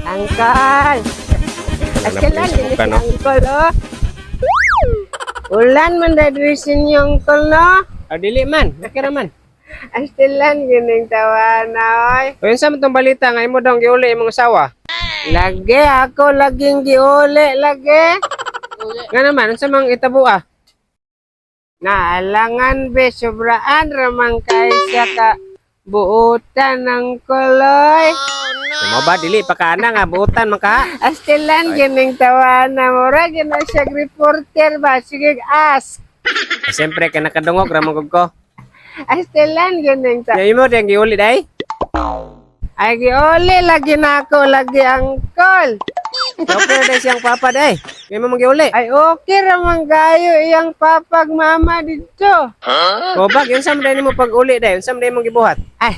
Uncle. Astilan Sa gini buka, si no? Uncle, oh. Ulan man diri sa inyo, Uncle, no? Ah, dili man. Okay ra man. Astilan gining tawana, oy. O unsa man tong balita nga imo daw giuli imong asawa? Lagi ako laging giuli lagi. Nga naman, unsa mang itabo ah? Naalangan be, sobraan ramang kay siya ka buutan ng kuloy. Mo ba dili pa ka ana nga buutan man ka? Astilan gining tawana, mura gina siya reporter ba, sige ask. Ah, siyempre kay nakadungog ra man gud ko. Astilan gining ta. Ya imo diyang giuli day? Ay, giuli lagi na ako lagi, Uncle. Okay ra day siyang papa day. Kay mo man giuli. Ay, okay ramang kayo iyang papag mama dito. O ba unsa man day nimo pag-uli day? Unsa man day imong gibuhat? Ay,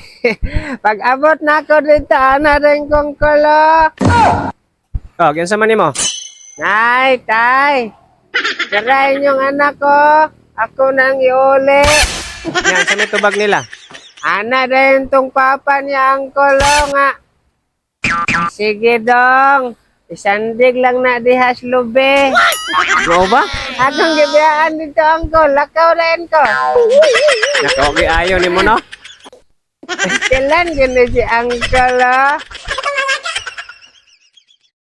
pag abot na ako dito, ana rin kong kulo. Oh, unsa man nimo? Nay, tay. Karain yung anak ko. Ako nang iuli. Yan sa may tubag nila. Ana din tong papa niya ang kulo nga. Sige dong. Isandig lang na dihas lubi. Mo ba? Akong gibiyaan dito, Uncle. Lakaw rin ko. Nakaogi ayo nimo, no? Kailan gini si Uncle, oh?